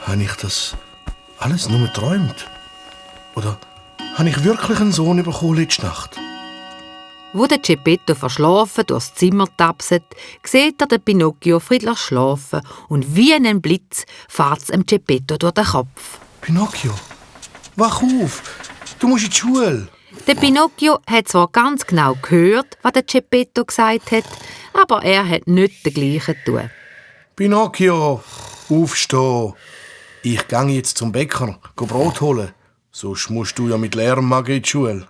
Habe ich das alles nur geträumt? Oder habe ich wirklich einen Sohn bekommen letzte Nacht? Wo der Geppetto verschlafen durchs Zimmer tapset, sieht er den Pinocchio friedlich schlafen und wie ein Blitz fährt es dem Geppetto durch den Kopf. Pinocchio, wach auf! Du musst in die Schule! Der Pinocchio hat zwar ganz genau gehört, was der Geppetto gesagt hat, aber er hat nicht den gleichen getan. Pinocchio, aufstehen! Ich gehe jetzt zum Bäcker, Brot holen. Sonst musst du ja mit leerem Magen in die Schule.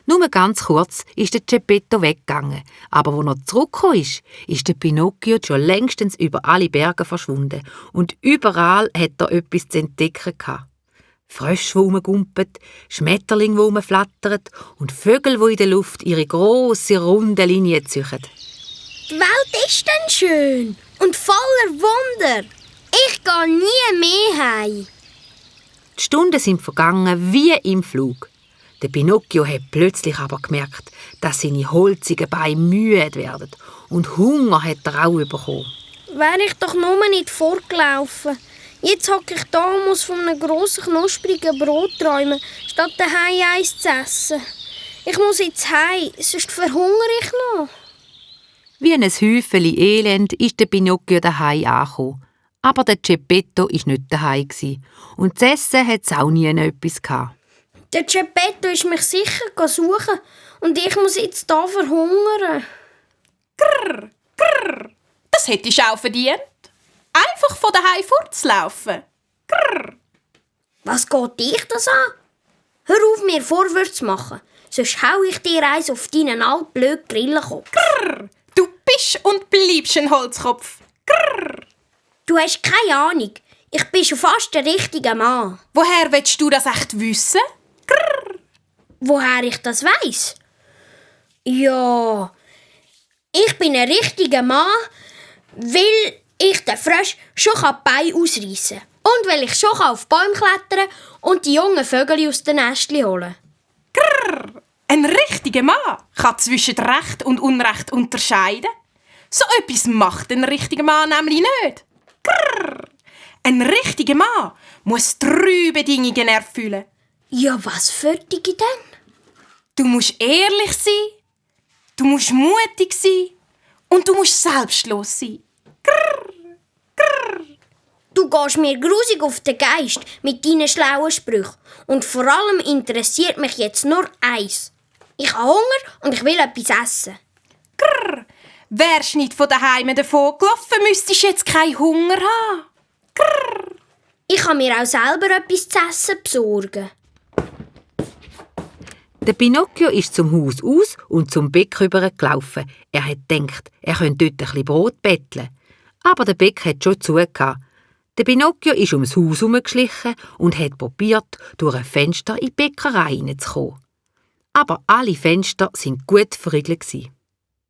Nur ganz kurz ist der Geppetto weggegangen, aber als er zurückgekommen ist der Pinocchio schon längstens über alle Berge verschwunden und überall hat er etwas zu entdecken gehabt. Frösche, die rumgumpen, Schmetterlinge, die rumflattern und Vögel, die in der Luft ihre grosse, runde Linie ziehen. Die Welt ist dann schön und voller Wunder. Ich gehe nie mehr heim. Die Stunden sind vergangen wie im Flug. Der Pinocchio hat plötzlich aber gemerkt, dass seine holzigen Beine müde werden und Hunger hat er auch bekommen. Wäre ich doch nur nicht fortgelaufen. Jetzt hocke ich da und muss von einem grossen, knusprigen Brot träumen, statt daheim eins zu essen. Ich muss jetzt heim, sonst verhungere ich noch. Wie ein Häufchen Elend ist der Pinocchio daheim angekommen. Aber der Geppetto war nicht daheim und zu essen hatte es auch nie etwas gehabt. Der Geppetto ist mich sicher suchen und ich muss jetzt hier verhungern. Grrr, grrr. Das hättest du auch verdient. Einfach von daheim fortzulaufen. Grrr. Was geht dich das an? Hör auf, mir vorwärts zu machen, sonst hau ich dir eins auf deinen altblöden Grillenkopf. Grrr. Du bist und bleibst ein Holzkopf. Grrr. Du hast keine Ahnung. Ich bin schon fast der richtige Mann. Woher willst du das echt wissen? Grrr. Woher ich das weiss? Ja, ich bin ein richtiger Mann, weil ich den Frosch schon die Beine ausreissen kann. Und weil ich schon auf Bäume klettern und die jungen Vögel aus den Nestchen holen. Grrr. Ein richtiger Mann kann zwischen Recht und Unrecht unterscheiden. So etwas macht ein richtiger Mann nämlich nicht. Grrr. Ein richtiger Mann muss 3 Bedingungen erfüllen. Ja, was für Dinge denn? Du musst ehrlich sein, du musst mutig sein und du musst selbstlos sein. Grrr. Grrr. Du gehst mir grusig auf den Geist mit deinen schlauen Sprüchen. Und vor allem interessiert mich jetzt nur eins. Ich habe Hunger und ich will etwas essen. Grrr. Wärst nicht von daheim davon gelaufen, müsstest du jetzt keinen Hunger haben. Grrr. Ich kann mir auch selber etwas zu essen besorgen. Der Pinocchio ist zum Haus aus und zum Bäcker gelaufen. Er hat gedacht, er könnte dort ein bisschen Brot betteln. Aber der Bäcker hat schon zugehört. Der Pinocchio ist ums Haus herumgeschlichen und hat probiert, durch ein Fenster in die Bäckerei hineinzukommen. Aber alle Fenster waren gut verriegelt.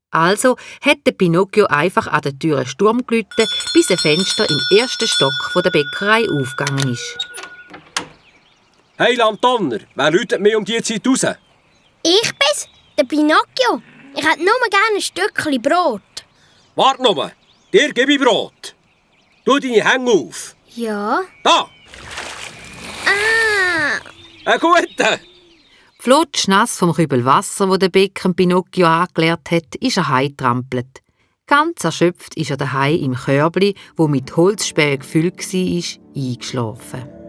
Also hat der Pinocchio einfach an der Tür einen Sturm geläutet, bis ein Fenster im ersten Stock der Bäckerei aufgegangen ist. Hey Lantonner, wer läutet mir um diese Zeit raus? Ich bin's, der Pinocchio. Ich hätte nur gerne ein Stückchen Brot. Wart nur, dir gebe ich Brot. Tu deine Hänge auf. Ja. Da, ein guter. Flutschnass vom Kübel Wasser, wo der Bäcker Pinocchio angeleert hat, ist er heimgetrampelt. Ganz erschöpft ist er daheim im Körbli, wo mit Holzspänen gefüllt war, eingeschlafen.